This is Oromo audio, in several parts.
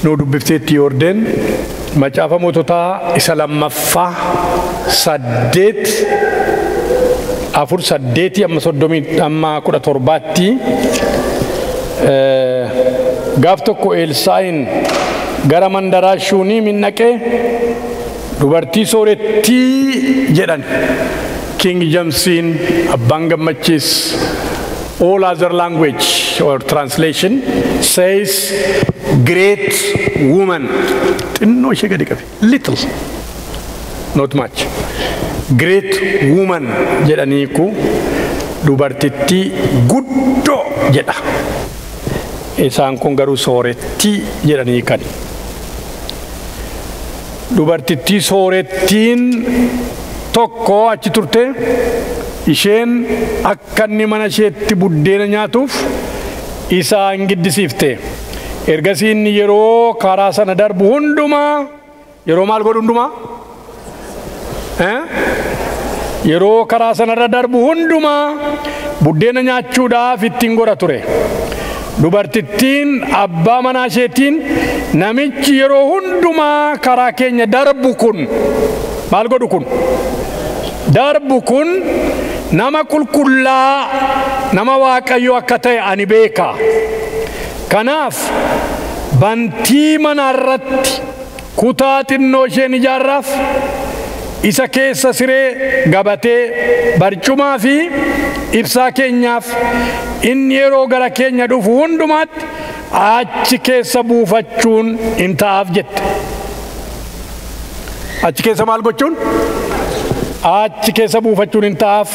Nu dubbifteetti Yordeen macaafa moototaa isa lammaffaa 8 4 8 amma 30 amma 17tti gaaf tokko Elsaa'iin gara mandaraa Shuuniim hin dhaqee dubartii soorettii jedhan. King Jamesiin abbaan gammachiis all other language or translation says great woman. Xinnoo ishee gadi qabe. Little, not much. Great woman jedhanii ku dubartittii guddoo jedha. Isaan kun garuu soorettii jedhanii kan. Dubartittii soorettiin tokko achi turte isheen akka inni mana isheetti buddeena nyaatuuf isaan giddisiifte. Ergasii inni yeroo karaa sana darbu hundumaa yeroo maal godhu hundumaa? Yeroo karaa sanarra darbu hundumaa buddeena nyaachuudhaaf ittiin godha ture. Dubartittiin abbaa manaa isheetiin namichi yeroo hundumaa karaa keenya darbu kun maal godhu kun? Darbu kun nama qulqullaa nama Waaqayyo akka ta'e ani beeka. Kanaaf bantii manaarratti kutaa xinnoo isheen ijaarraaf isa keessa siree gabatee barcumaa fi ibsaa keenyaaf inni yeroo gara keenya dhufu hundumaatti achi keessa buufachuun hin ta'aaf jette. Achi keessa maal gochuun? Achi keessa buufachuun hin ta'aaf.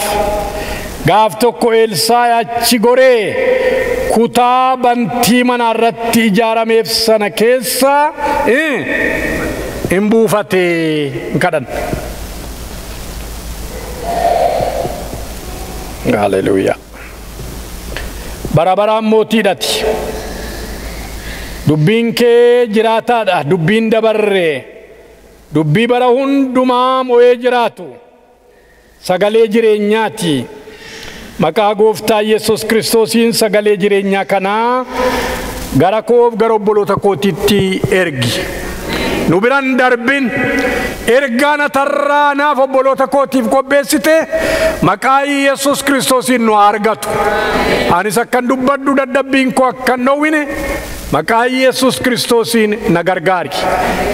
Gaaf tokko Elsaa'i achi goree kutaa bantii manaarratti ijaarameef sana keessa hin buufate hin kadhan. Haleluuyaa. Bara baraan mootiidhati. Dubbiin kee jiraataadha. Dubbiin dabarree. Dubbii bara hundumaa mo'ee jiraatu. Sagalee jireenyaati. Maqaa gooftaa Yesuus Kiristoosiin sagalee jireenyaa kanaa gara koof gara obboloota kootiitti ergi. Nu biraan darbin ergaan atarraa naaf obboloota kootiif qopheessite maqaa Yesuus Kiristoosiin nu argatu. Anis akkan dubbadhu dadhabbiin koo akkan dhowwine maqaa Yesuus Kiristoosiin na gargaari.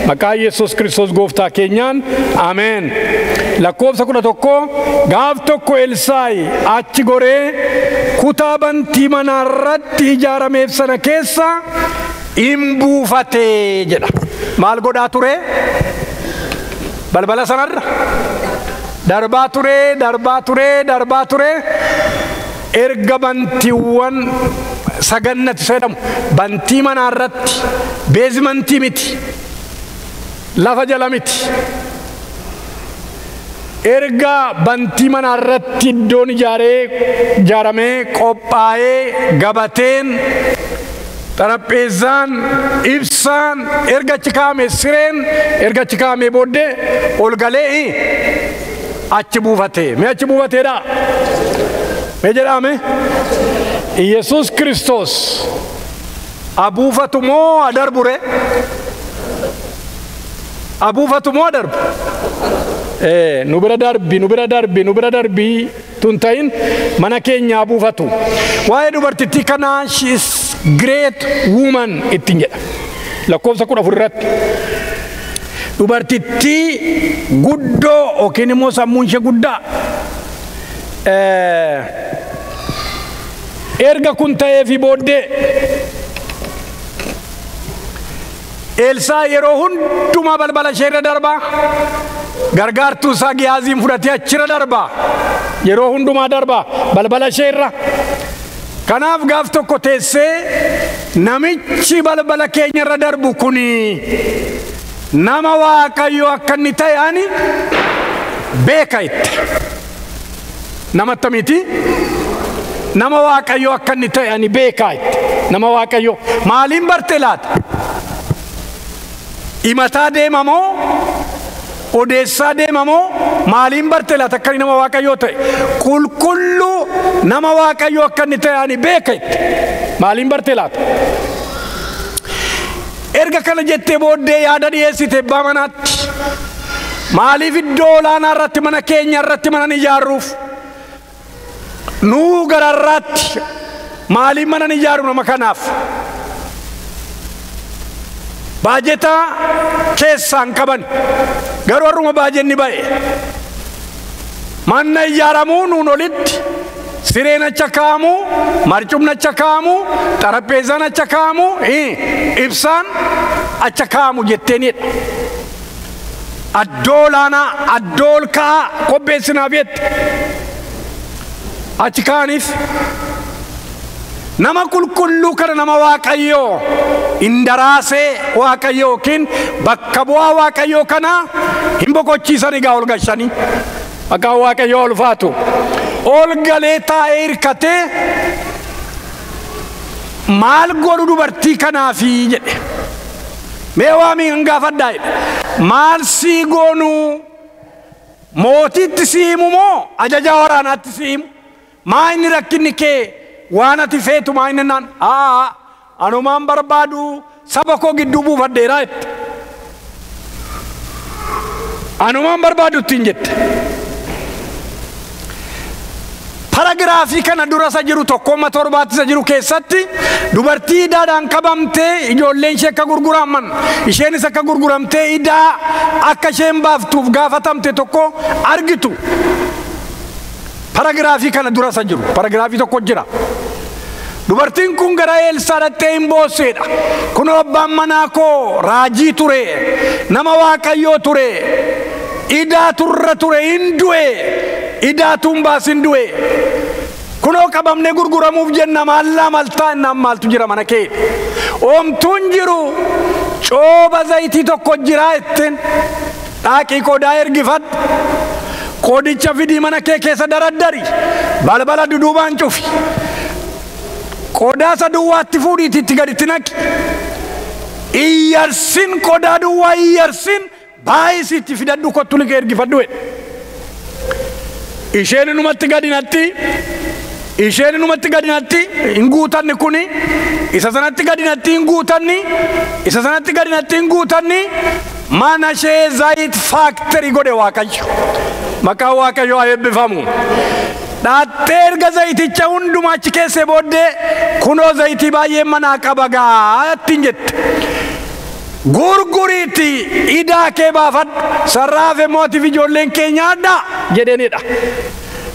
Maqaa Yesuus Kiristoos gooftaa keenyaan ameen. Lakkoofsa 11 gaaf tokko Elsaa'i achi goree kutaa bantii manaarratti ijaarameef sana keessa hin buufate jedha. Maal godhaa ture? Balbala sanarra darbaa ture, darbaa ture, darbaa ture. Erga bantiiwwan sagannati jedhamu bantii manaarratti beezimantii miti, lafa jala miti. Erga bantii manaarratti iddoon ijaaramee qophaa'ee gabateen xarapheezzaan ibsaan erga achi kaa'ame sireen erga achi kaa'ame booddee ol galee achi buufate. Mee achi buufateedha? Mee jedhame? Yesuus Kiristoos abuufatu moo adarbure? Abuufatu moo adarbu? Nu bira darbi, nu bira darbi, nu bira darbi tun ta'in mana keenya abuufatu. Waa'ee dubartittii kanaa she is great woman ittiin jedha. Lakkoofsa 14 irratti. Dubartittii guddoo yookiin immoo sammuun ishee guddaa. Erga kun ta'eefi booddee Elsaa yeroo hundumaa balbala ishee irra darbaa. Gargaartuu isaa Giyaaziin fudhatee achirra darbaa. Yeroo hundumaa darbaa balbala ishee irra. Kanaaf gaaf tokko teessee namichi balbala keenya irra darbu kuni nama Waaqayyo akka inni ta'e ani beeka itti. Nama akkamiiti? Nama Waaqayyo akka inni ta'e ani beeka itti. Nama Waaqayyo maaliin barte laata? Himataa deema moo Odeessaa deemamoo maaliin barte laata akka inni nama Waaqayyoo ta'e? Qulqulluu nama Waaqayyoo akka inni ta'e ani beeka jette. Maaliin barte laata? Erga kana jettee booddee yaada dhiyeessite abbaa manaatti. Maaliif iddoo olaanaa irratti mana keenya irratti mana hin ijaarruuf? Nuu gararraatti maaliif mana hin ijaarru nama kanaaf? Baajetaa keessaan qaban garuu har'uma baajenni ba'e. Manna ijaaramuu nuun olitti sireen acha kaa'amu, marcumni acha kaa'amu, xarapheezaan acha kaa'amu, ibsaan acha kaa'amu jetteenidha. Addoo olaanaa, addoo ol ka'aa qopheessinaaf jette. Achi kaa'aniif nama qulqulluu kana nama Waaqayyoo indaraasee Waaqayyoo yookiin bakka bu'aa Waaqayyoo kana hin boqochiisan egaa ol galchanii. Maqaan Waaqayyoo ulfaatu. Ol galee taa'ee hirkatee maal godhu dubartii kanaafi jedhe. Mee waamii hin gaafadhaa jedhe. Maal sii goonuu? Mootiitti sii himu moo ajajaa waraanaatti sii himu? Maa inni rakkinni kee waan ati feetu maa inni naan? Aa anumaan barbaadu saba koo gidduu buufadheeraa jette. Anumaan barbaadu ittiin jette. Paragiraafii kana dura isa jiru 1-7 isa jiru keessatti dubartii idaadhaan qabamtee ijoolleen ishee akka gurguraman isheenis akka gurguramtee idaa akka isheen baaftuuf gaafatamte tokko argitu. Paragiraafii kana dura isa jiru paragiraafii tokko jira. Dubartiin kun gara Eelsaa dhaqxee hin boosseedha. Kunoo abbaan manaa koo raajii ture, nama Waaqayyoo ture, idaa turra ture hin du'e, idaatuun baasin du'e. Kunoo qabamnee gurguramuuf jenna maallaa maltaa innaan maaltu jira mana kee? Oomtuun jiru cooba zayitii tokko jira jetteen dhaaqii qodaa ergifadhu. Qodicha fidii mana kee keessa daraddari. Balbala duduubaan cufi. Qodaa isa duwwaatti fuudhiitii itti gaditti naqi. Iyyarsin qodaa duwwaa iyyarsin baay'isii itti fidadhu kottu liqee ergifadhu jedhe. Isheen inumatti gadi natti, isheen inumatti gadi natti hin guutanni kuni, isa sanatti gadi natti hin guutanni, isa sanatti gadi natti hin guutanni, mana ishee zayit faaktarii godhe Waaqayyo. Maqaan Waaqayyoo haa eebbifamu. Dhaattee erga zayiticha hundumaa achi keessee booddee kunoo zayitii baay'ee manaa qaba gaa ittiin jette. Gurguriitti idaa kee baafadhu sarraafe mootiif ijoolleen kee nyaadhaa jedheenidha.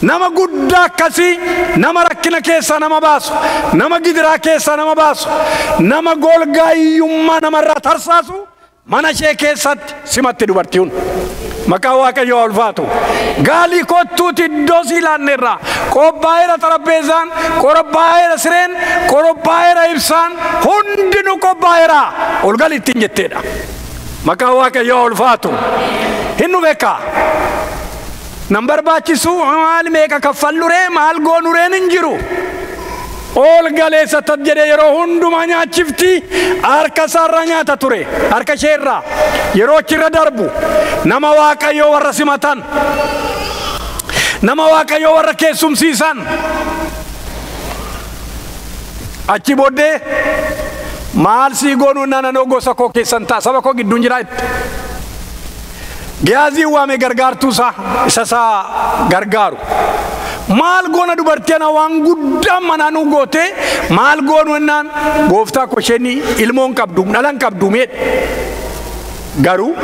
Nama guddaa akkasii nama rakkina keessaa nama baasu, nama gidiraa keessaa nama baasu, nama golgaa hiyyummaa namarraa tarsaasu mana ishee keessatti simatte dubartiin. Maqaan Waaqayyoo ulfaatu. Gaalii kottuuti iddoo sii laanneerra. Qophaa'eera xarapheezaan, qophaa'eera sireen, qophaa'eera ibsaan, hundinuu qophaa'eera. Ol gali ittiin jetteedha. Maqaan Waaqayyoo ulfaatu. Hin nu beekaa. Nan barbaachisu maal meeqa kaffalluree maal goonureen hin jiru. Ol galeessa tat jedhee yeroo hundumaa nyaachifti harka isaarraa nyaata ture harka isheerraa yeroo achirra darbu nama Waaqayyoo warra simatan nama Waaqayyoo warra keessumsiisan achi booddee maal sii goonuu naannoo gosa koo keessan ta'a saba koo gidduun jira jette. Giyaazii waame gargaartuu isaa isa isaa gargaaru. Maal goona dubartii ana waan guddaa manaa nu goote maal goonu ennaan gooftaa koo isheen ilmoon qabdu dhala hin qabdu meedha. Garuu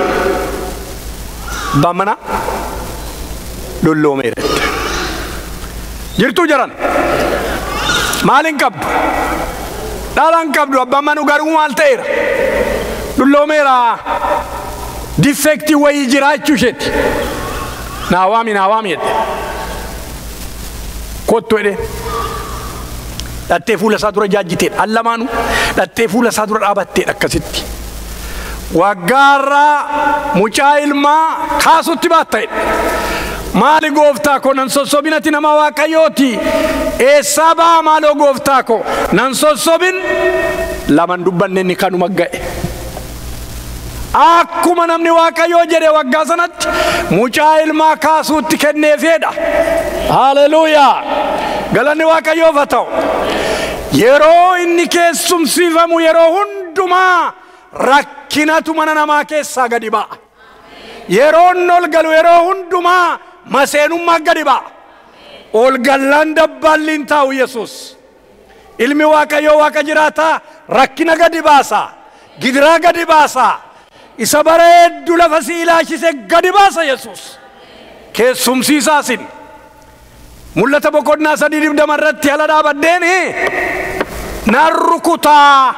abbaan manaa dulloomeera jette. Jirtuu jaran maal hin qabdu dhala hin qabdu abbaan manuu garuu maal ta'eera dulloomeera difeektii wayii jira jechuu isheeti. Naa waami naa waami jette. Kottu jedhee dhattee fuula isaa dura jaajjiteedha. Al lamaanuu dhattee fuula isaa dura dhaabatteedha akkasitti. Waggaarraa mucaa ilmaa kaasutti baatta jedhe. Maali gooftaa koo nan sossobin ati nama Waaqayyooti. Eessaa ba'a maaloo gooftaa koo nan sossobin laman dubbanne inni kanuma ga'e. Akkuma namni Waaqayyoo jedhe waggaa sanatti mucaa ilmaa kaasuutti kenneefedha. Haleluuyaa! Galanni Waaqayyoof haa ta'u. Yeroo inni keessumsiifamu yeroo hundumaa rakkinatu mana namaa keessaa gadi ba'a. Yeroo inni ol galu yeroo hundumaa maseenummaa gadi ba'a. Ol gallaan dabbaalliin taa'u Yesuus. Ilmi Waaqayyoo Waaqa jiraataa rakkina gadi baasa. Gidiraa gadi baasa. Isa bareeddu lafa si ilaashise gadi baasa Yesuus. Keessumsiisaasin. Mul'ata boqonnaa 3:20 irratti ala dhaabaddeeni nan rukutaa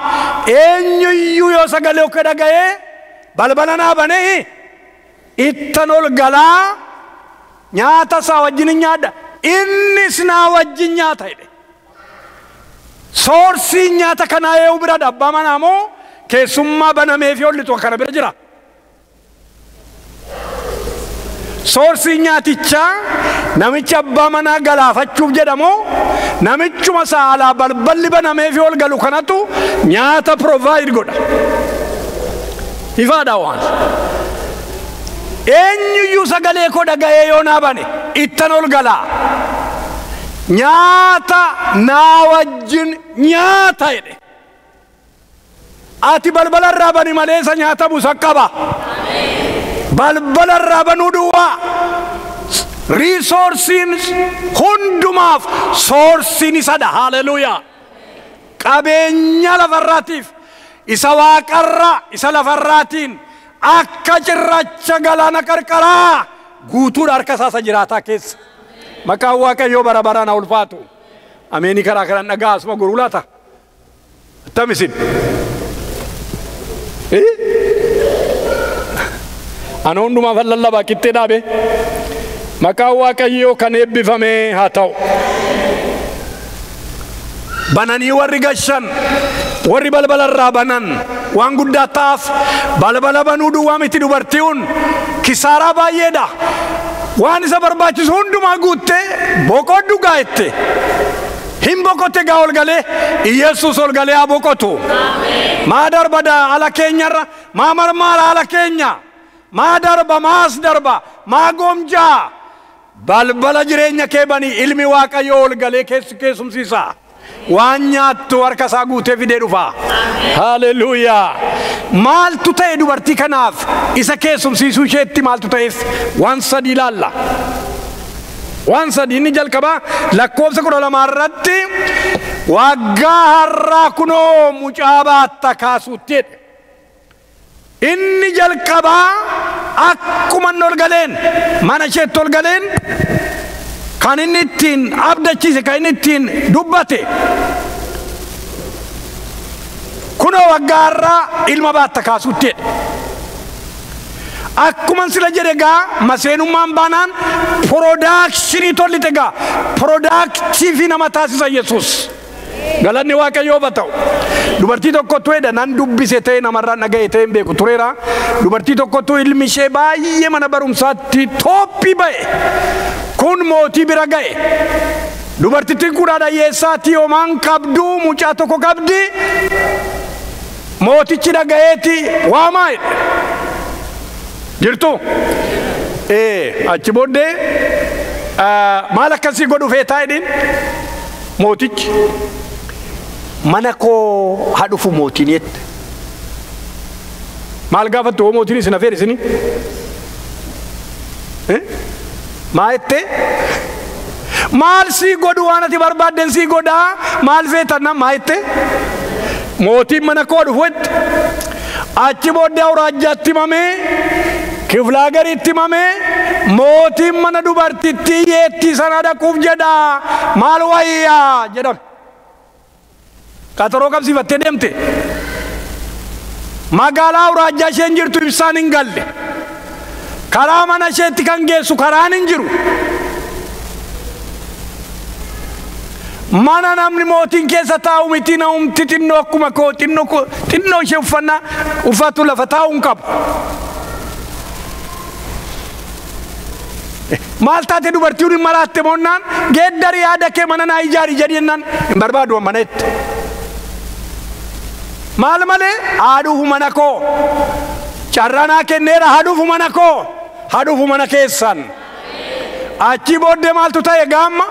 eenyuyyuu yoo sagalee koo dhaga'ee balbala naa banee ittan ol galaa nyaata isaa wajjin nyaadha innis naa wajjin nyaata jedhe. Soorsiin nyaata kanaa eewu bira abbaa manaa moo keessummaa banameefi ollitu kana bira jira. Soorsiin nyaatichaa namicha abbaa manaa galaafachuuf jedhamu namichuma saalaa balballi banameefi ol galu kanatu nyaata provide godha. Ifaadha waan. Eenyuyyuu sagalee koo dhaga'ee yoo naa bane ittan ol galaa. Nyaata naa wajjin nyaata jedhe. Ati balbala irraa bani malee isa nyaata buusa qaba. Balbala irraa banuu duwwaa. Riisoorsiin hundumaaf soorsiin isadha. Haleluuyaa. Qabeenya lafarraatiif isa waaqarra isa lafarraatiin akka cirracha galaana qarqaraa guutuudha harka isaa isa jiraataa keessa. Maqaan Waaqayyoo bara baraan haa ulfaatu. Ameenii karaa kanaan dhagaa asuma goruu laata? Attam isin? Ana hundumaaf lallabaa qixxee dhaabe. Maqaan Waaqayyoo kan eebbifame haa ta'u. Bananii warri gashan warri balbala irraa banan waan guddaa ta'aaf balbala banuu duwwaa miti dubartiin kisaaraa baay'eedha. Waan isa barbaachisu hundumaa guuttee boqoddu gaa'ette. Hin boqotte gaa ol galee Iyesuus ol galee haa boqotu. Maa darba ala keenyarra maa marmaara ala keenya maa darba maas darba maa goomjaa balbala jireenya kee banii ilmi Waaqayyoo ol galee keessumsiisa. Waan nyaattu harka isaa guutee fidee dhufa. Haleluuyaa. Maaltu ta'e dubartii kanaaf isa keessumsiisuu isheetti maaltu ta'eef waan sadii ilaalla. Waan sadii inni jalqabaa lakkoofsa 12 irratti waggaa har'aa kunoo mucaa baatta kaasuutti jedhe. Inni jalqabaa akkuma inni ol galeen mana isheetti ol galeen kan inni ittiin abdachiise kan inni ittiin dubbate kunoo waggaa har'aa ilma baatta kaasuutti jedhe. Akkuma sila jedhe gaa maseenummaan baanaan piroodakshinii tollite gaa piroodaaktiivii nama taasisa Yesuus. Galanni Waaqayyoof haa ta'u. Dubartii tokkotu jedha nan dubbise ta'e namarraa dhaga'e ta'e hin beeku tureera. Dubartii tokkotu ilmi ishee baay'ee mana barumsaatti tooppii ba'e. Kun mootii bira ga'e. Dubartittiin kun haadha hiyyeessaatii homaan qabdu mucaa tokko qabdi. Mootichi dhaga'eeti waamaa jedhe. Jirtu? Achi booddee maal akkasii godhu feetaa jedhin mootichi. Mana koo haa dhufu mootiin jette. Maal gaafattu hoo mootiin isin afeer isini? Maa jette? Maal sii godhu waan ati barbaadden sii godhaa maal feetan maa jette? Mootiin mana koo dhufu jette. Achi booddee awuraajjaatti himamee kiflaagariitti himamee mootiin mana dubartittii yeettii sana dhaquuf jedhaa maal wayyaa jedhame. Qaxaroo qabsiifattee deemte. Magaalaa awuraajjaa isheen jirtu ibsaan hin galle. Karaa mana isheetti kan geessu karaan hin jiru. Mana namni mootiin keessa taa'u miti namumti xinnoo akkuma koo xinnoo ishee uffannaa uffatu lafa taa'u hin qabu. Maal taate dubartiin hin maraatte moonnaan geeddari yaada kee mana naa ijaari jedhennaan hin barbaadu mana jette. Maal malee haadhuufu mana koo Carraa naa kenneera haa dhufu mana koo, haa dhufu mana keessan. Achi booddee maaltu ta'e gaamma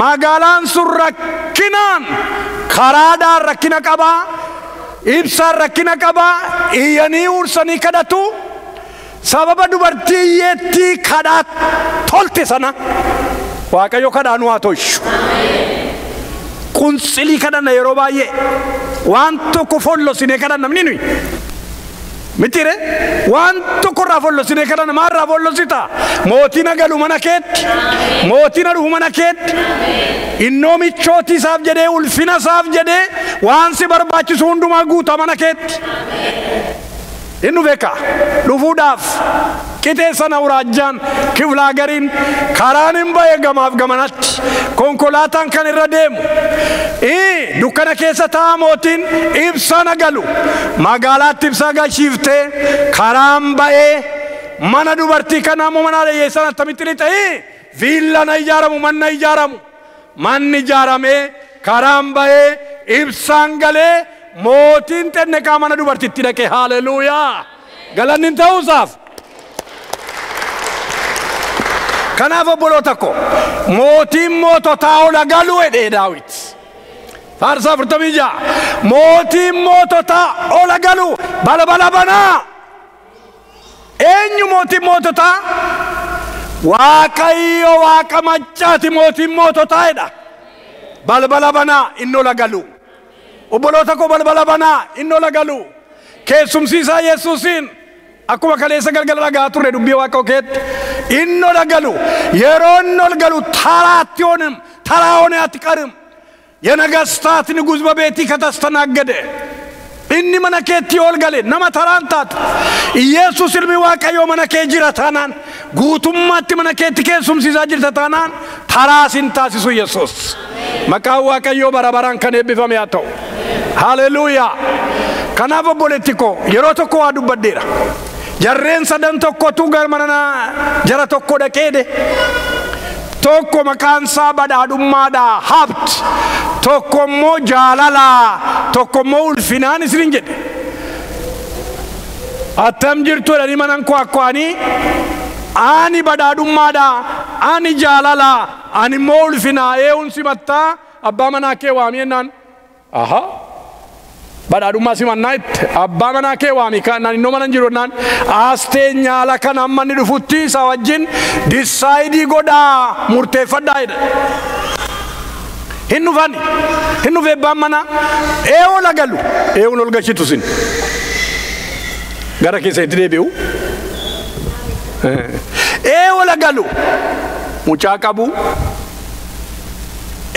magaalaan sun rakkinaan karaadhaan rakkina qabaa, ibsaan rakkina qabaa, iyyanii ursanii kadhatu. Sababa dubartii hiyyeettii kadhaa tolte sana Waaqayyo kadhaa nu haa tolchu. Qunxilii kadhanna yeroo baay'ee waan tokko follosinee kadhanna namni nuyi. Mitire waan tokko irraa follosinee kadhanna maal irraa follosita? Mootiin galu mana keetti, mootiin dhufu mana keetti, innoo michootii isaaf jedhee ulfina isaaf jedhee waan si barbaachisu hundumaa guuta mana keetti. Inni beeka dhufuudhaaf qixee sana uraajjaan kiflaa gariin karaan hin ba'e gamaaf gamanatti konkolaataan kan irra deemu dukkana keessa taa'a mootiin ibsaa na galu magaalaatti ibsaa gashiiftee karaan ba'ee mana dubartii kanaa immoo mana hiyyeessan attamitti lixa viilla na ijaaramu manna ijaaramu manni ijaaramee karaan ba'ee ibsaan galee mootiin xenneqaa mana dubartitti dhaqe. Haleluuyaa, galanni hin ta'uusaaf. Kanaaf obboloota ko mootiin moototaa ola galu jedhee Daawit. Faarsaa 46 mootiin moototaa ola galu balbala banaa. Eenyu mootiin moototaa? Waaqayyo Waaqa maccaati mootiin moototaa jedha. Balbala banaa inni ola galu. Obboloota koo balbala banaa inni ola galu. Keessumsiisaa Yesuusiin akkuma kaleessa galgala dhagaa turre dubbii Waaqa keetti inni ola galu. Yeroo inni ol galu taraatti oonim taraa oone ati qarim የነገስታት ንጉሥ በቤቲ ከተስተናገደ inni mana keetti ol gale nama taraan taatu. Iyeesus ilmi Waaqayyoo mana kee jira taanaan guutummaatti mana keetti keessumsiisaa jirta taanaan taraa sin taasisu Yesuus. Maqaan Waaqayyoo bara baraan kan eebbifame haa ta'u. Haleluuyaa. Kanaaf obboleetti koo yeroo tokko waa dubbaddeera. Jarreen sadan tokkotu gara mana jara tokko dhaqeede. Tokko maqaan isaa badhaadhummaadha habt, tokko immoo jaalalaa, tokko immoo ulfinaan isinin jedhe. Attam jirtu jedhanii manan koo akkaanii ani badhaadhummaadha, ani jaalalaa, ani immoo ulfinaa eewun simattaa abbaa manaa kee waami jennaan. Aha, badhaadhummaa simannaa itti abbaa manaa kee waami kan innoo mana hin jiru jennaan aastee nyaala kan amma inni dhufutti isa wajjin disaayidii godhaa murteeffadhaa jedhe. Hin dhufani, hin dhufe abbaan manaa eewoo lagalu eewuun ol gashitu sin gara keessa itti deebi'u. Eewoo lagalu mucaa qabu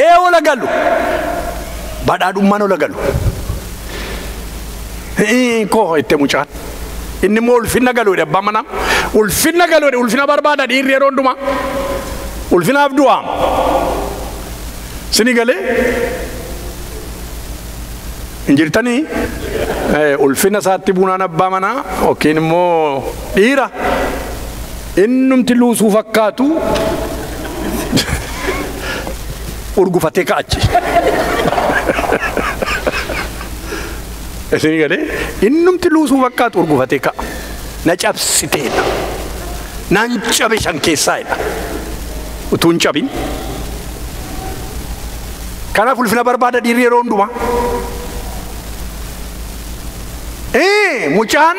eewoo lagalu badhaadhummaan ol galu. Koo itti mucaan inni immoo ulfinna galu jedhe abbaan manaa ulfinna galu jedhe ulfina barbaada dhiirri yeroo hundumaa ulfinaaf du'aam. Sini galee hin jirtanii ulfina isaatti buunaan abbaa manaa yookiin immoo dhiira innumti luusuu fakkaatu urgufatee ka'achi. Isin galee innumti luusuu fakkaatu urgufatee ka'a. Na cabsiteedha. Nan cabe shan keessaadha. Utuu hin cabin. Kanaaf ulfina barbaada dhiirri yeroo hundumaa. Mucaan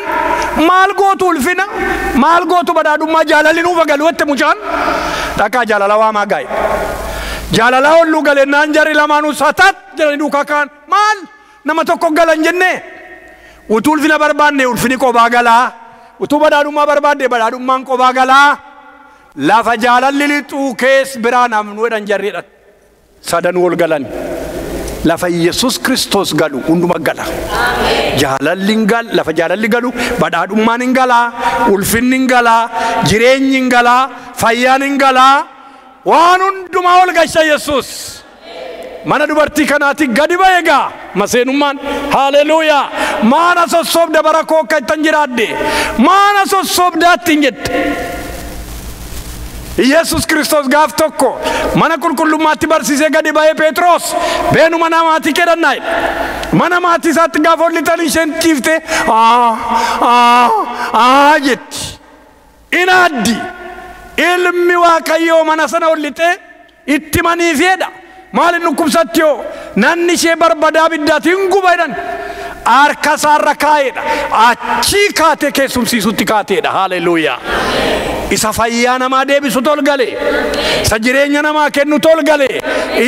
maal gootu ulfina maal gootu badhaadhummaa jaalalli nuuf galu jette mucaan dhaqaa jaalala waamaa gaa'e. Jaalala olluu galennaan jarri lamaanuu satat jedhanii duukaa kaan maal nama tokko galan jennee utuu ulfina barbaanne ulfini qobaa galaa utuu badhaadhummaa barbaanne badhaadhummaan qobaa galaa lafa jaalalli lixuu kees biraa namnu jedhan jarriidhan sadan wal galan. Lafa Yesuus Kiristoos galu hunduma gala. Jaalalli hin gal, lafa jaalalli galu badhaadhummaan hin galaa, ulfinni hin galaa, jireenyi hin galaa, fayyaan hin galaa, waan hundumaa ol gasha Yesuus. Mana dubartii kanaatti gadi ba'e egaa maseenummaan. Haleluuyaa. Maana sossoobda bara koo akka ittan jiraadde maana sossoobdaatti hin jette. Yesus Kiristoos gaaf tokko mana qulqullummaatti barsiisee gadi ba'ee Phexros beenu mana maatii kedhannaa jedhe. Mana maatii isaatti gaafa ol lixan isheen ciiftee aa aa jetti. Inaaddi ilmi Waaqayyoo mana sana ol lixee itti maniifeedha. Maal inni dhukkubsatti yoo nanni ishee barbadaa abiddaatiin guba jedhan. Harka isaarra kaa'eedha. Achii kaatee keessumsiisutti kaateedha. Haleluuyaa. Isa fayyaa namaa deebisu tol gale. Isa jireenya namaa kennu tol gale.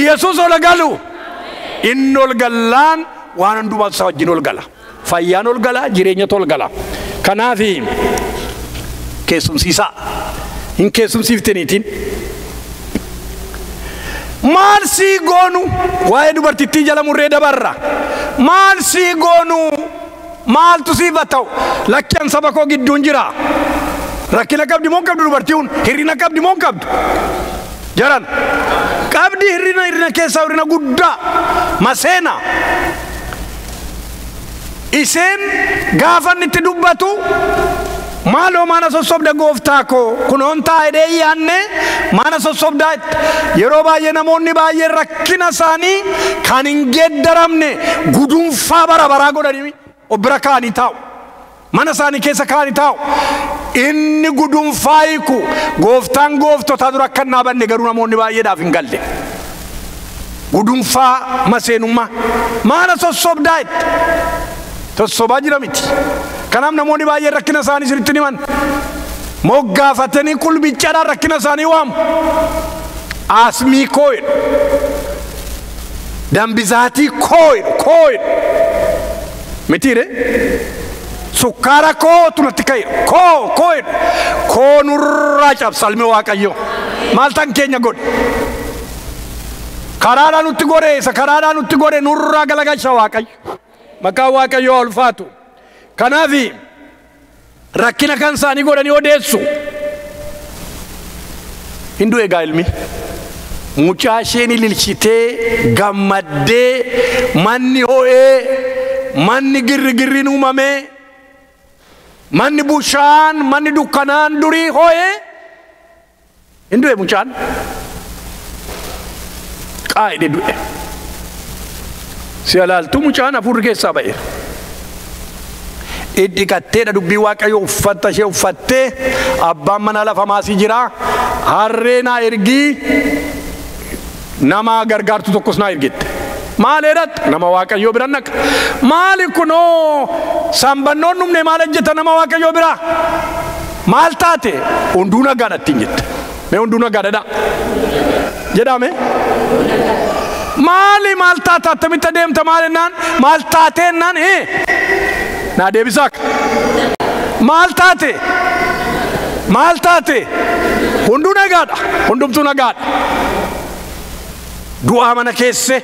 Yesuus ol galu. Inni ol gallaan waan hundumaa isa wajjin ol gala. Fayyaan ol gala, jireenya tol gala. Kanaaf keessumsiisaa. Hin keessumsiifteniitiin. Maal sii goonu waa'ee dubartittii jala murree dabarra. Maal sii goonu maaltu siif haa ta'u lakki saba koo gidduun jira. Rakkina qabdi moo qabdu dubartiin hirrina qabdi moo qabdu? Jaran qabdi hirrina hirrina keessaa hirrina guddaa maseena. Isheen gaafa inni itti dubbatu maaloo mana sossobda gooftaa koo kunoon taa'ee yaanne mana sossobdaa yeroo baay'ee namoonni baay'een rakkina isaanii kan hin geeddaramne gudunfaa bara baraa godhanii of bira kaa'anii taa'u. Mana isaanii keessa kaa'anii taa'u. Inni gudunfaa hiiku gooftaan gooftotaa dura akka hin dhaabanne garuu namoonni baay'eedhaaf hin galle. Gudunfaa maseenummaa mana sossobdaa itti sossobaa jira miti. Kanaaf namoonni baay'een rakkina isaanii sirriitti himan. Moggaafatanii qulbichaadhaan rakkina isaanii waamu. Asmii koo jedhu. Dambizaatii koo jedhu koo jedhu. Mitiire? Sukkaara kootu natti ka'e koo koo jedhu. Koo nurraa cabsa ilmi Waaqayyoo. Maal tan keenya godhe? Karaadhaa nutti godhe isa karaadhaa nutti godhe nurraa galagalcha Waaqayyo. Maqaan Waaqayyoo ulfaatu. Kanaaf rakkina kan isaanii godhanii odeessu. Hin du'e egaa ilmi. Mucaa isheen ililchitee gammaddee manni ho'ee manni girrigirriin uumamee manni bushaan manni dukkanaan durii ho'ee hin du'e mucaan. Qaa'idhe du'e. Si alaaltuu mucaan hafuurri keessaa ba'e. Dhiqatteedha dubbii Waaqayyoo uffata ishee uffattee abbaan mana lafa maasii jira. Harree naa ergii nama gargaartu tokkos naa ergitte. Maal jedhatte nama Waaqayyoo bira naqa. Maali kunoo sambannoon dhumne maal hojjeta nama Waaqayyoo bira? Maal taate hunduu nagaadha ittiin jette. Mee hunduu nagaadha jedhame? Maali maal taate attamitti adeemta maal jennaan maal taatee jennaan naa deebisaa maal taate maal taate hunduu nagaadha hundumtuu nagaadha. Du'aa mana keesse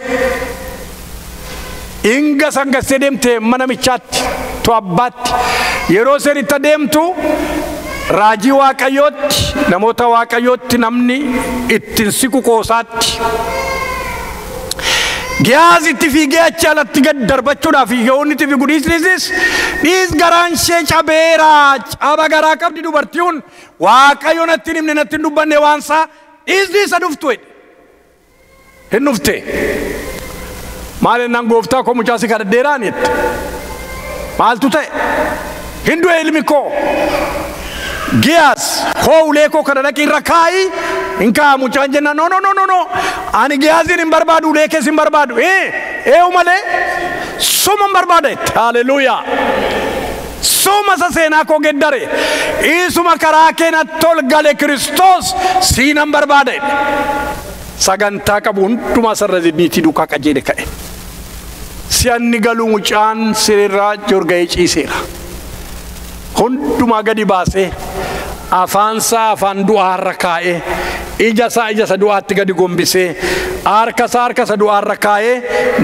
inga sangassee deemte mana michaatti to abbaatti yeroo isheen itti adeemtu raajii Waaqayyootti namoota Waaqayyootti namni ittiin siqu qoosaatti. Giyaaz itti fiigee achi alatti gad darbachuudhaaf yoo inni itti fiigu dhiis dhiis garaan ishee cabeera caba garaa qabdi dubartiin Waaqayyo natti hin himne natti hin dubbanne waan isaa dhiis dhiisa dhuftu jedhe. Hin dhufte. Maal jennaan gooftaa koo mucaa si kadhadheeraan jette. Maaltu ta'e? Hin du'e ilmi koo. Giyaaz koo ulee koo kana dhaqii irra kaa'i hin kaa'a mucaan jennaan no no no no no ani Giyaaziin hin barbaadu ulee kees hin barbaadu eewu malee suma hin barbaada jette. Haleluuyaa. Suma isa seenaa koo geddare isuma karaa kee natti ol gale Kiristoos siinan barbaada jedhe. Sagantaa qabu hundumaa sarara niitii duukaa qajeele ka'e. Si'anni galuu mucaan sireerraa jorga'ee ciiseera. Hundumaa gadi baasee afaansaa afaan du'aarra kaa'ee ija isaa ija isa du'aatti gadi gombisee harka isaa harka isa du'aarra kaa'ee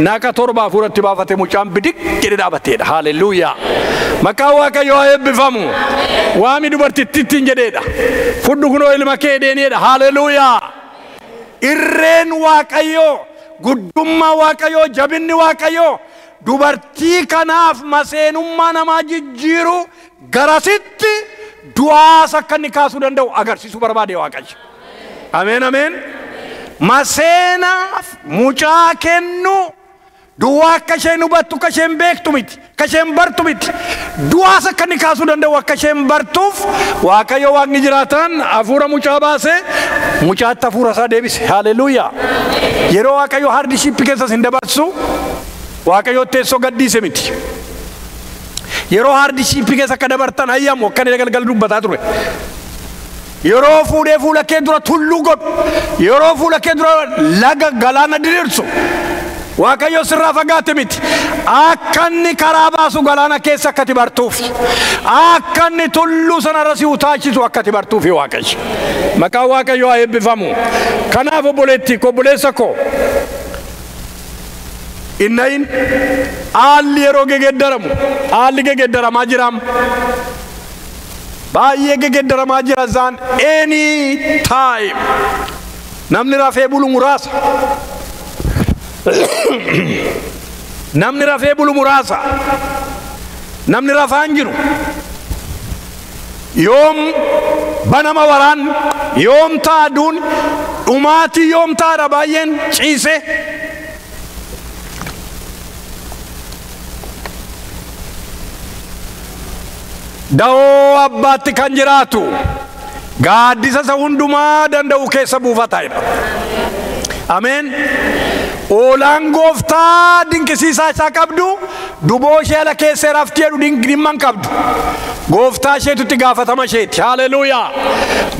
naqa torba hafuuratti baafate mucaan bidiq jedhee dhaabateedha. Haleluuyaa. Maqaan Waaqayyoo haa eebbifamu. Waami dubartittiin jedheedha. Fudhu kunoo ilma kee deeniidha. Haleluuyaa. Irreen Waaqayyoo guddummaa Waaqayyoo jabinni Waaqayyoo dubartii kanaaf maseenummaa namaa jijjiiru garasitti du'aas akka inni kaasuu danda'u agarsiisuu barbaade Waaqayyo. Ameen ameen. Maseenaaf mucaa kennu duwwaa akka isheen hubattu akka isheen beektu miti akka isheen bartu miti du'aas akka inni kaasuu danda'u akka isheen bartuuf Waaqayyo waaqni jiraatan hafuura mucaa baase mucaatti hafuura isaa deebise. Haleluuyaa. Yeroo Waaqayyo hardship keessa sin dabarsu Waaqayyo teessoo gaddiise miti. Yeroo hardship keessa akka dabartan hayyamu akka inni galgal dubbataa ture. Yeroo fuudhee fuula kee dura tulluu godhu, yeroo fuula kee dura laga galaana diriirsu, Waaqayyo sirraa fagaate miti. Akka inni karaa baasu galaana keessa akka ati bartuuf, akka inni tulluu sanarra si utaalchisu akka ati bartuuf Waaqayyo. Maqaan Waaqayyoo haa eebbifamu. Kanaaf obboleettii koo, obboleessa koo, innayin haalli yeroo gegeddaramu, haalli gegeddaramaa jiraam. Baay'ee gegeddaramaa jira isaan any time. Namni rafee bulu muraasa. Namni rafee bulu muraasa. Namni rafaa hin jiru. Yoom banama waraan, yoom ta'a aduun, dhumaatii yoom ta'aadha baay'een ciise. Da'oo abbaatti kan jiraatu gaaddisa isa hundumaa danda'u keessa buufata jedha. Ameen. Oolaan gooftaa dinqisiisaa isaa qabdu duboo ishee ala keessee rafti jedhu dhimma hin qabdu. Gooftaa isheetu itti gaafatama isheeti. Haleluuyaa.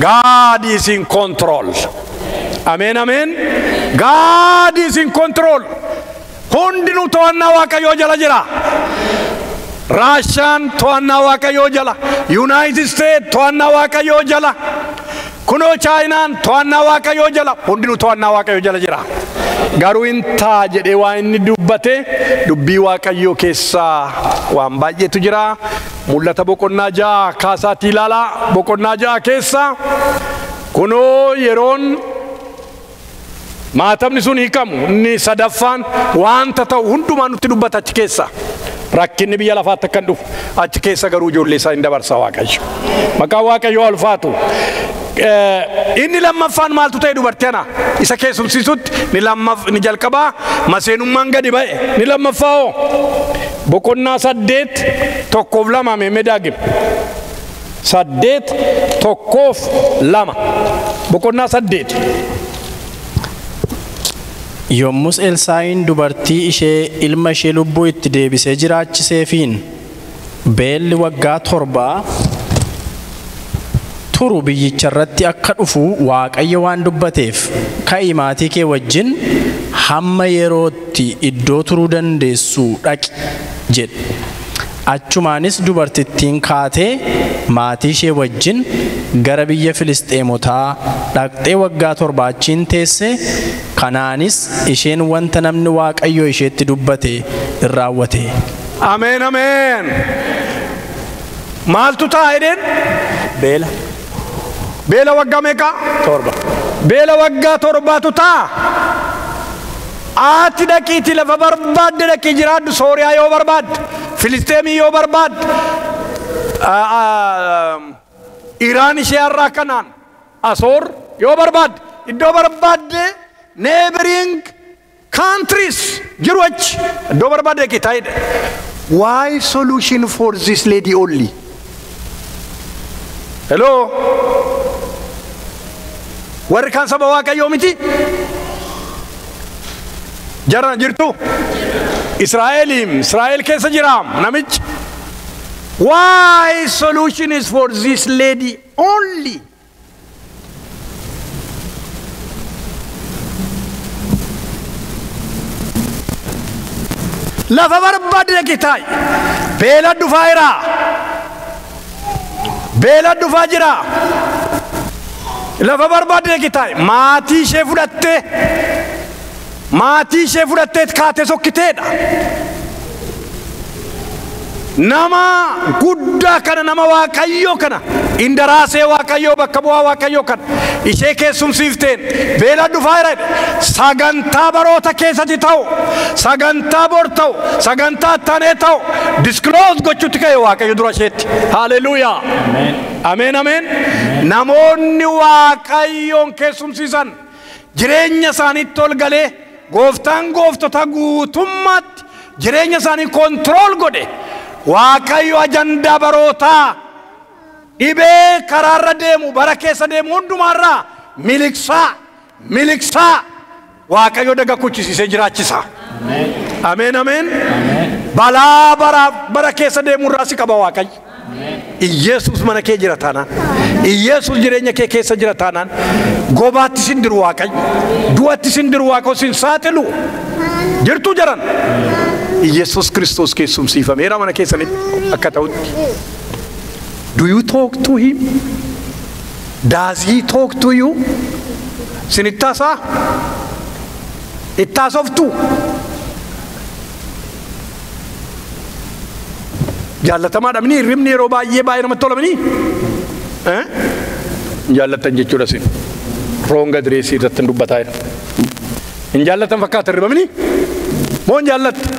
God is in control. Ameen ameen. God is in control. Hundinuu to'annaa Waaqayyoo jala jira. Raashaan to'annaa Waaqayyoo jala, United States to'annaa Waaqayyoo jala, kunoo Chaayinaan to'annaa Waaqayyoo jala, hundinuu to'annaa Waaqayyoo jala jira. Garuu hin ta'a jedhee waan inni dubbate dubbii Waaqayyoo keessaa waan baay'eetu jira. Mul'ata boqonnaa 6 kaasaatii ilaalaa. Boqonnaa 6 keessa kunoo yeroon maatamni sun hiikamu inni sadaffaan wanta ta'u hundumaa nutti dubbata achi keessa. Rakkinni biyya lafaatti akkan dhufu achi keessa garuu ijoollee isaa hin dabarsa Waaqayyo. Maqaan Waaqayyoo ulfaatu. Inni lammaffaan maaltu ta'e dubartii ana isa keessumsiisutti ni jalqabaa maseenummaan gadi ba'e. Ni lammaffaa hoo boqonnaa 8 1 2 meemee daagim. 8 1 2 boqonnaa 8. Yommus Elsaa'iin dubartii ishee ilma ishee lubbuu itti deebisee jiraachiseefiin beelli waggaa 7 turu biyyicharratti akka dhufu Waaqayyo waan dubbateef ka'i maatii kee wajjin hamma yerootti iddoo turuu dandeessu dhaqi jedhe. Achumaanis dubartittiin kaatee maatii ishee wajjin gara biyya Filisxeemotaa dhaqxee waggaa 7 achiin teesse. Kanaanis isheen wanta namni Waaqayyo isheetti dubbate in raawwate. Ameen ameen. Maaltu ta'a jedheen? Beela. Beela waggaa meeqa? 7. Beela waggaa 7tu ta'a. Ati dhaqiitii lafa barbaadde dhaqii jiraadhu. Sooriyaa yoo barbaadde, Filisxeemii yoo barbaadde, Iraan ishee har'aa kanaan, Asoor yoo barbaadde, iddoo barbaadde neighboring countries jiru achi iddoo barbaadde dhaqii taa'edha. Why solution for this lady only? Hello? Warri kaan saba Waaqayyoo miti? Jarana jirtu? Israa'eliim, Israa'el keessa jiraam namichi. Why solution is for this lady only? Lafa barbaadde dhaqii taa'i. Beela dhufaa jira. Beela dhufaa jira. Lafa barbaadde dhaqii taa'i. Maatii ishee fudhattee maatii ishee fudhattee kaatee sokkiteedha. Nama guddaa kana, nama Waaqayyoo kana, indaraasee Waaqayyoo, bakka bu'aa Waaqayyoo kana ishee keessumsiifteen beela dhufaa jira. Sagantaa baroota keessatti ta'u, sagantaa bor ta'u, sagantaa attanee ta'u disclose gochuutti ka'e Waaqayyo dura isheetti. Haleluuyaa. Ameen ameen. Namoonni Waaqayyoon keessumsiisan jireenya isaaniitti ol galee gooftaan gooftota guutummaatti jireenya isaanii control godhe. Waaqayyo ajandaa barootaa dhibee karaarra deemu bara keessa deemu hundumaarraa miliksaa miliksaa Waaqayyo daga kuchisiisee jiraachisa. Ameen ameen. Balaa bara keessa deemurraa si qaba Waaqayyo. Iyeesus mana kee jira taanaan, Iyeesus jireenya kee keessa jira taanaan, gobaatti sin diru Waaqayyo, du'atti sin diru Waaqayyo, sin saaxilu. Jirtuu jaran. Iyeesus Kiristoos keessumsiifameera mana keessanitti akka ta'utti. Do you talk to him? Does he talk to you? Sin ittaasaa? Ittaasoftuu? Jaallatamaadha mini hirribni yeroo baay'ee baay'ee namatti tola mini? Jaallattan jechuudha sin. Wrong address irratti dubbataa jira. Hin jaallatan fakkaata hirriba mini? Moo hin jaallatta?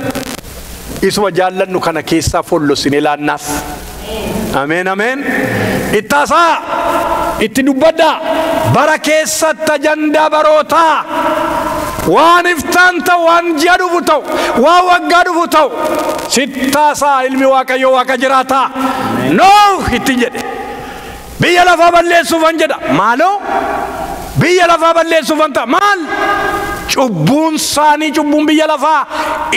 Isuma jaallannu kana keessaa follosinee laannaaf. Ameen ameen. Ittaasaa itti dubbaddaa. Bara keessatti ajandaa barootaa. Waan iftaan ta'u, waan ji'a dhufu ta'u, waan waggaa dhufu ta'u, sittaasaa ilmi Waaqayyoo Waaqa jiraataa. Nooh ittiin jedhe. Biyya lafaa balleessuufan jedha. Maaloo? Biyya lafaa balleessuufan ta'a. Maal? Cubbuun isaanii cubbuun biyya lafaa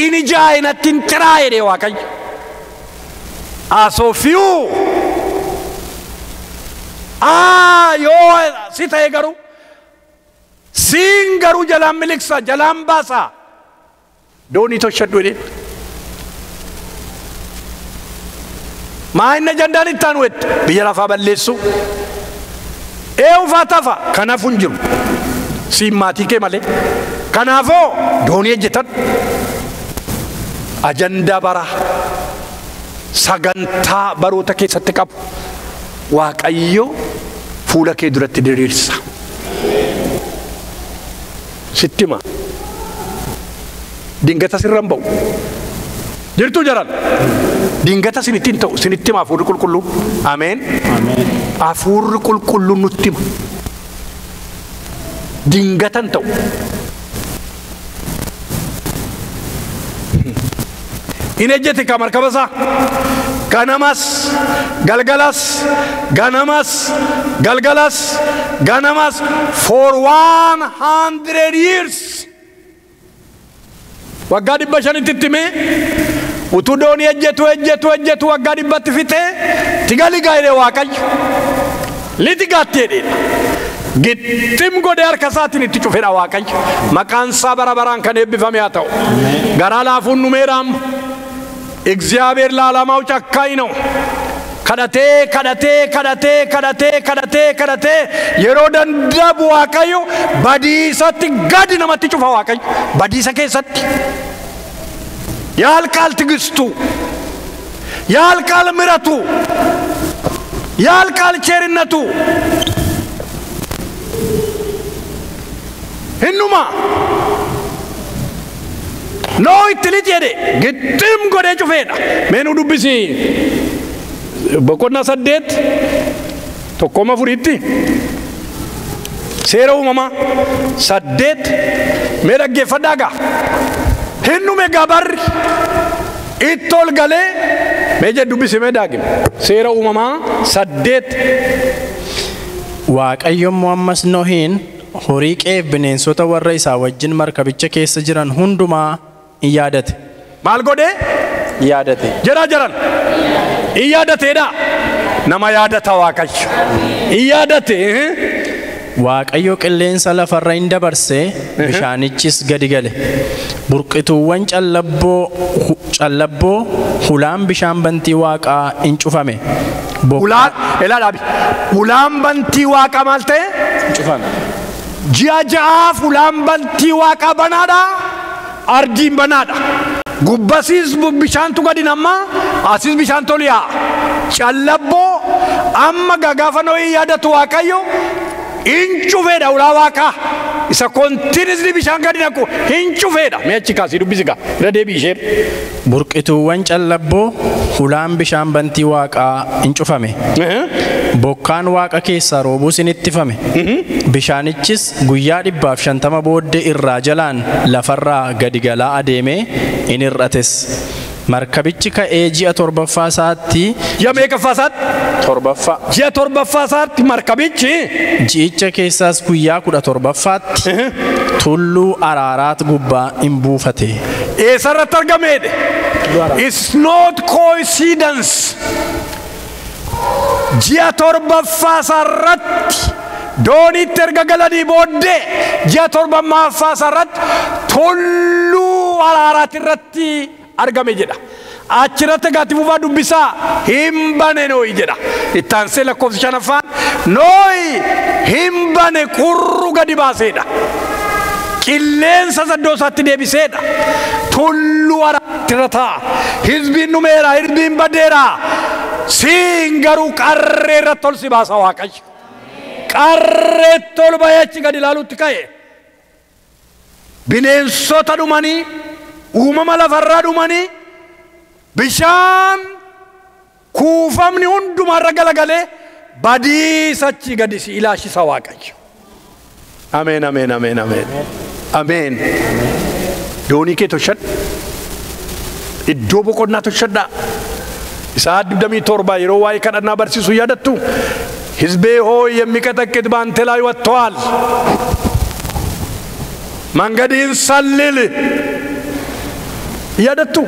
inni jaayinatti hin xiraa'e jedhe Waaqayyo. Asoofiyuu. Yoo si ta'e garuu siin garuu jalaan miliksa jalaan baasa doonii toshadhu jedheen. Maa inni ajandaan itti aanu jette biyya lafaa balleessu. Eenyufaa tafa kanaaf hin jiru siin maatii kee malee. Kanaafoo doonii ejjetan ajandaa bara sagantaa baroota keessatti qabu Waaqayyo fuula kee duratti diriirsa. Sittima dingata sirran ba'u. Jirtuu jaran dingata sinitti hin ta'u sinitti hima hafuurri qulqulluun. Ameen. Hafuurri qulqulluun nutti hima. Dingata hin ta'u. In ejjete ka markaba isaa ganamas galgalas ganamas galgalas ganamas for 100 years. Waggaa 500 itti himee utuu doonii ejjetu ejjetu ejjetu waggaa 100tti fixee tigali gaa'elee Waaqayyo litigaatti jedheedha. Gittim godhee harka isaatiin itti cufedha Waaqayyo. Maqaan isaa bara baraan kan eebbifame haa ta'u. Garaa laafuun numeera amma. እግዚአብሔር ለዓላማው ጨካኝ ነው። kadhatee kadhatee kadhatee kadhatee kadhatee kadhatee yeroo danda'u Waaqayyo badiisatti gadi namatti cufa Waaqayyo badiisa keessatti. ያልቃል ትዕግስቱ፣ ያልቃል ምሕረቱ፣ ያልቃል ቸርነቱ። Innuma noo itti lixi jedhe gixxim godhee cufeedha. Mee nu dubbisi boqonnaa 8 1-4tti seera uumamaa 8 mee dhaggeeffadhaa gaa. Hinnume gabarri itti ol galee mee jedhu dubbisi mee daagim seera uumamaa 8. Waaqayyo immoo ammas Nohiin horii qe'eef bineensota warra isaa wajjin markabicha keessa jiran hundumaa in yaadate. Maal godhee? Yaadate. Jara jaran. In yaadateedha. Nama yaadata Waaqayyo. In yaadate. Waaqayyo qilleensa lafarra in dabarse bishaanichis gadi gale. Burqituuwwan callabboo hulaan bishaan bantii waaqaa in cufame. Hulaan elaa dhaabi. Hulaan bantii waaqaa maal ta'e? Cufame. Ji'a ja'aaf hulaan bantii waaqaa banaadha. Ardiin banaadha. Gubbasiis bishaantu gadi namma asiis bishaan tolu yaa'a. Callabboo amma gaafa Nohii yaadatu Waaqayyo hin cufeedha hulaa waaqaa. Isa continuously bishaan gadi naqu hin cufeedha. Mee achi kaasii dubbisi gaa irra deebi'i isheen. Burqituuwwan callabboo hulaan bishaan bantii waaqaa in cufame. Bokkaan waaqa keessaa roobuus in ittifame. Bishaanichis guyyaa 150 booddee irraa jalaan lafarraa gadi galaa adeemee in hir'ates. Markabichi ka'ee ji'a torbaffaa isaatti Ji'a meeqaffaa isaatti? Torbaffaa. Ji'a torbaffaa isaatti markabichi Ji'icha keessaas guyyaa 17ffaatti tulluu Araaraat gubbaa in buufate. Eessarratti argameedhe? It's not coincidence. Ji'a torbaffaa isaarratti dooniitti erga galanii booddee ji'a torbaffaa isaarratti tulluu Araaraat irratti argame jedha. Achirratti gaatti fufaa dubbisaa hin bane Nooyi jedha. Ittaansee lakkoofsa shanaffaan Nooyi hin bane qurru gadi baaseedha. Qilleensa iddoo isaatti deebiseedha. Tulluu Araaraat irra taa'a. Hizbiin dhumeera, hizbiin badeera. Siin garuu qarree irratti ol si baasa Waaqayyo. Qarreetti ol bahee achi gadi ilaaluutti ka'e. Bineensota dhumanii, uumama lafarraa dhumanii, bishaan kuufamni hundumarra galagalee badiisa achi gadi si ilaashisa Waaqayyo. Ameen, ameen, ameen, ameen. Ameen. Doonii kee tolchadhu. Iddoo boqonnaa tolchadhaa. Isaa 27 yeroo waa'ee kadhannaa barsiisu yaadattu. ሕዝቤ ሆይ የሚቀጠቅጥ በአንተ ላይ ወጥተዋል። መንገድህን ሰልል yaadattu.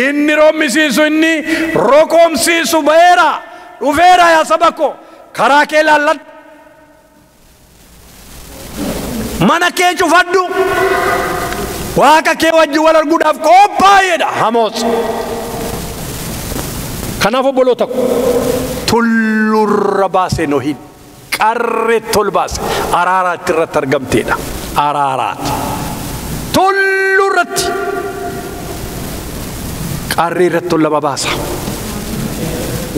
Inni rommisiisu inni roqomsiisu ba'eera dhufeera yaa saba koo karaa kee laalladhu. Mana kee cufadhu. Waaqa kee wajjin wal arguudhaaf qophaa'eedha Hamoos. Kanaaf obboloota ko tullurra baase Nohin qarreetti ol baase Araaraatti irratti argamteedha. Araaraat. Tullurratti qarree irratti ol lama baasa.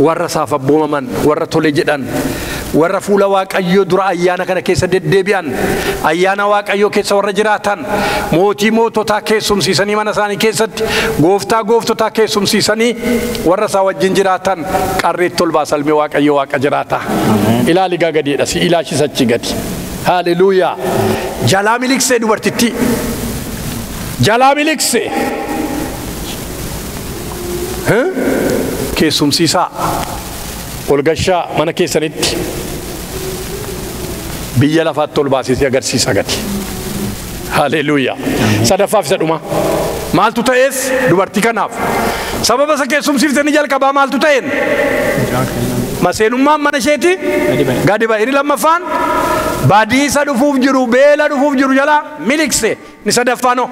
Warra isaaf abboomaman, warra tole jedhan, warra fuula Waaqayyoo dura ayyaana kana keessa deddeebi'an, ayyaana Waaqayyoo keessa warra jiraatan, mootii moototaa keessumsiisanii mana isaanii keessatti, gooftaa gooftotaa keessumsiisanii warra isaa wajjin jiraatan qarreetti ol baasa ilmi Waaqayyoo Waaqa jiraata. Ilaali gaa gadiidha, si ilaashisa achi gadi. Haleluuyaa. Jalaa miliqsee dubartittii. Jalaa miliqsee. Keessumsiisaa ol gashaa mana keessanitti biyya lafaatti ol baasisee agarsiisa gadi. Haleluuyaa. Sadaffaaf isa dhuma. Maaltu ta'ees dubartii kanaaf? Sababa isa keessumsiiftanii jalqabaa maaltu ta'een? Maseenummaan mana isheeti gadi ba'e. Inni lammaffaan badiisa dhufuuf jiru, beela dhufuuf jiru jalaa miliqse. Inni sadaffaanoo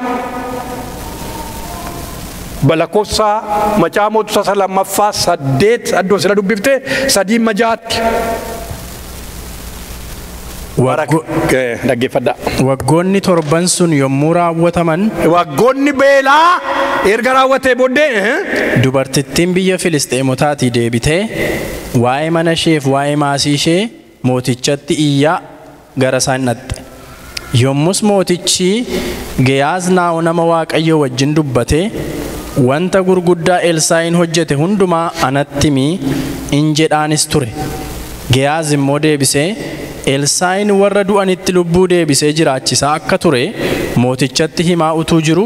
lakkoofsa macaa mootota isa lammaffaa 8 addoo sila dubbifte 3 majaatti. Dhaggeeffadhaa. Waggoonni torban sun yommuu raawwataman Waggoonni beelaa erga raawwatee booddee dubartittiin biyya Filisxeemotaatii deebitee waa'ee mana isheef waa'ee maasii ishee mootichatti iyyaa gara isaan dhaqxe. Yommus mootichi Geyaaz naa'u nama Waaqayyoo wajjin dubbatee wanta gurguddaa Elsaa'iin hojjete hundumaa anatti himi in jedhaanis ture. Geyaaz immoo deebisee Elsaa'iin warra du'anitti lubbuu deebisee jiraachisaa akka ture mootichatti himaa utuu jiru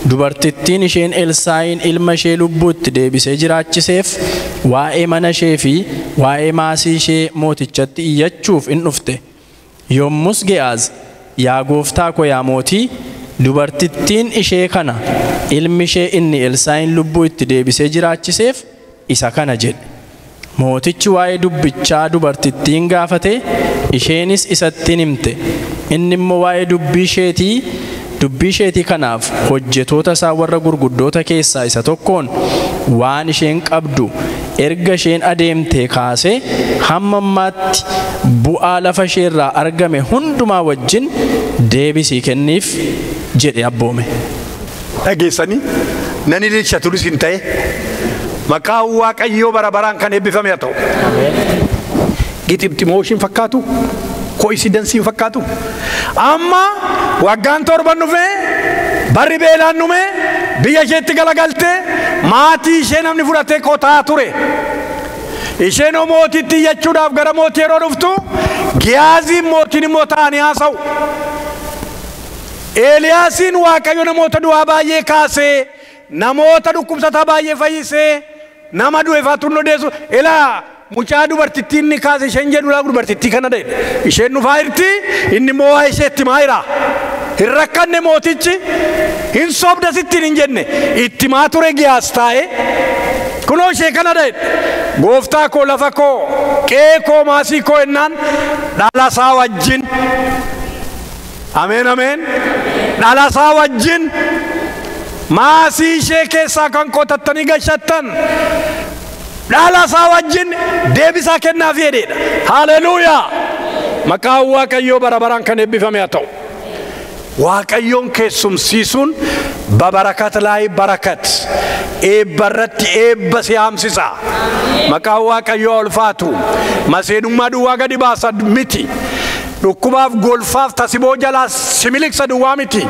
dubartittiin isheen Elsaa'iin ilma ishee lubbuutti deebisee jiraachiseef waa'ee mana ishee fi waa'ee maasii ishee mootichatti iyyachuuf in dhufte. Yommus Geyaaz yaa gooftaa koo yaa mootii dubartittiin ishee kana ilmi ishee inni Elsaa'iin lubbuu itti deebisee jiraachiseef isa kana jedhe. Mootichi waa'ee dubbichaa dubartittiin gaafate isheenis isatti himte. Inni immoo waa'ee dubbii isheetii kanaaf hojjetoota isaa warra gurguddoota keessaa isa tokkoon waan isheen qabdu erga isheen adeemtee kaasee hamma ammaatti bu'aa lafa isheerraa argame hundumaa wajjin deebisii kenniif jedhe abboome. Dhageessanii nan ililcha turis hin ta'e maqaan Waaqayyoo bara baraan kan eebbifame haa ta'u. Gixibximooshiin fakkaatu, ko'isidansiin fakkaatu. Amma waggaan torban dhufee barri beelaan dhumee biyya isheetti galagaltee maatii ishee namni fudhatee qotaa ture. Isheen mootiitti iyyachuudhaaf gara mootii yeroo dhuftu Giyaaziin mootiin immoo ta'anii haasa'u. Eeliyaasiin Waaqayyo namoota du'aa baay'ee kaasee, namoota dhukkubsataa baay'ee fayyisee, nama du'e faatu hin odeessu. Ilaa mucaa dubartittii inni kaase isheen jedhu dubartittii kana dha. Isheen dhufaa jirti, inni immoo waa isheetti himaa jira. Hin rakkanne mootichi, hin sobda sittiin hin jenne, itti himaa ture Giyaas taa'ee. Kunoo ishee kana dha. Gooftaa koo, lafa koo, qe'ee koo, maasii koo ennaan dhalasaa wajjin. Ameen ameen. Dhalasaa wajjin maasii ishee keessaa kan qotattanii gashattan dhalasaa wajjin deebisaa kennaaf jedheedha. Haleluuyaa. Maqaan Waaqayyoo bara baraan kan eebbifame haa ta'u. Waaqayyoon keessumsiisuun babarakat laay barakat, eebba irratti eebba si haamsisa. Maqaan Waaqayyoo ulfaatu. Maseenummaa duwwaa gadi baasa miti. Dhukkubaaf golfaaf tasiboo jalaa si miliqsa duwwaa miti.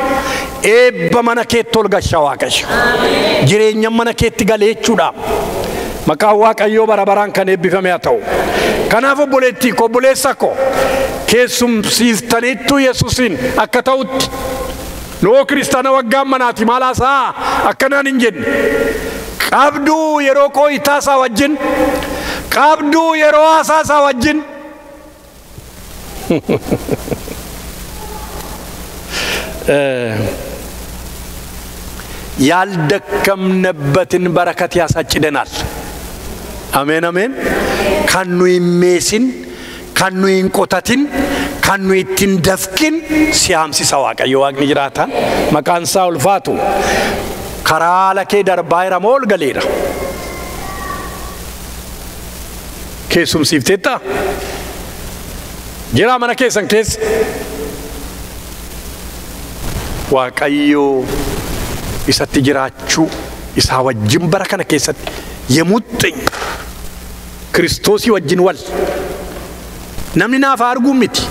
Eebba mana keetti ol gasha Waaqayyo. Jireenya mana keetti galee jechuudha. Maqaan Waaqayyoo bara baraan kan eebbifame haa ta'u. Kanaaf obboleettii koo, obboleessa koo, keessumsiiftaniittu Yesuusiin akka ta'utti noo kiristaana waggaan manaati maal haasaa akkanaan hin jenne. Qabduu yeroo qooyitaa isaa wajjin, qabduu yeroo haasaa isaa wajjin. ያልደከምንበትን በረከት ያሳጭደናል። አሜን አሜን። Kan nu hin meesin, kan nu hin qotatin, kan nu ittiin dafqin si haamsisa Waaqayyo Waaqni jiraataan. Maqaan isaa ulfaatu. Karaa lakee darbaa jira moo ol galeera? Keessumsiifteetta? Jira mana keessan keessa? Waaqayyo isatti jiraachuu isaa wajjin bara kana keessatti yemuxxin Kiristoosii wajjin wal. Namni naafa arguun miti.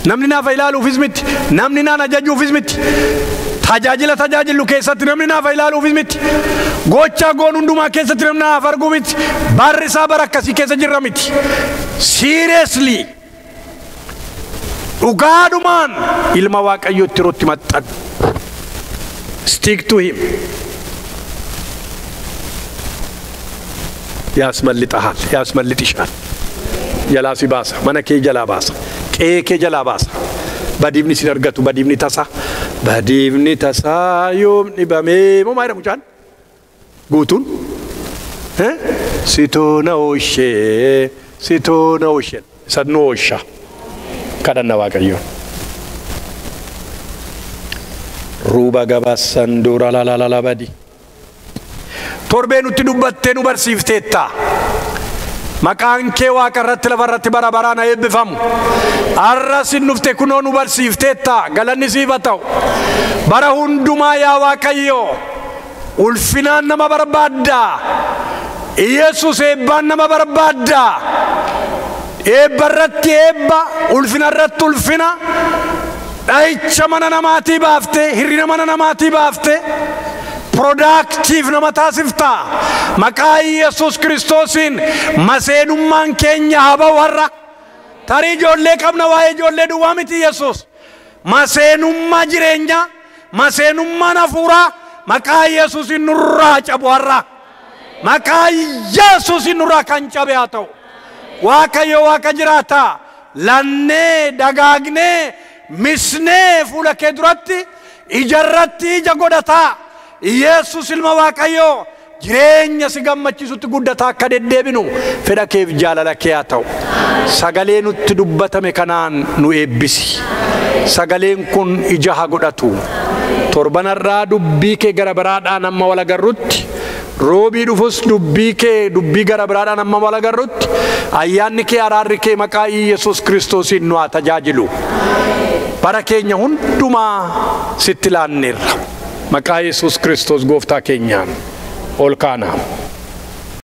Namni naafa ilaaluufis miti. Namni naan ajajuufis miti. Tajaajila tajaajillu keessatti namni naafa ilaaluufis miti. Gocha goon hundumaa keessatti namni naafa arguu miti. Barri isaa bara akkasii keessa jirra miti. Seriously. Dhugaadhumaan ilma Waaqayyootti yerootti maxxanu. Stick to him. ያስመልጥሃል፣ ያስመልጥሻል። jalaa si baasa, mana kee jalaa baasa, qe'ee kee jalaa baasa. Badiifni sin argatu, badiifni tasaa. Badiifni tasaa yoom dhibamee moo maal mucaan? Guutuun sitoona ooshee, sitoona ooshee, isa nu oosha. Kadhanna Waaqayyoon. Ruuba gabaasan dura lalalala badi. Torbee nutti dubbattee nu barsiifteetta. Maqaan kee waaqa irratti lafa irratti bara baraan haa eebbifamu. Har'a sin dhufte kunoo nu barsiifteetta. Galanni siif haa ta'u. Bara hundumaa yaa Waaqayyo ulfinaan nama barbaadda. Yesuus eebbaan nama barbaadda. Eebba irratti eebba, ulfina irratti ulfina. Dhahicha mana namaatii baafte, hirrina mana namaatii baafte. Productive nama taasifta. Maqaa Yesuus Kiristoosiin maseenummaan keenya haa ba'u har'a. Tarii ijoollee qabna, waa'ee ijoollee duwwaa miti Yesuus. Maseenummaa jireenyaa, maseenummaan hafuuraa maqaa Yesuusiin nurraa cabu har'a. Maqaa Yesuusiin nurraa kan cabe haa ta'u. Waaqayyo Waaqa jiraataa lannee dagaagnee misnee fuula kee duratti ijarratti ija godhataa. Yesuus ilma Waaqayyoo jireenya si gammachiisutti guddataa akka deddeebinu fedha keef jaalala kee haa ta'u. Sagalee nutti dubbatame kanaan nu eebbisi. Sagaleen kun ija haa godhatu. Torbanarraa dubbii kee gara biraadhaan amma wal agarrutti, roobii dhufus dubbii kee dubbii gara biraadhaan amma wal agarrutti, ayyaanni kee araarri kee maqaa Yesuus Kiristoosiin nu haa tajaajilu. Bara keenya hundumaa sitti laanneerra. Maqaa Yesuus Kiristoos gooftaa keenyaan ol kaana.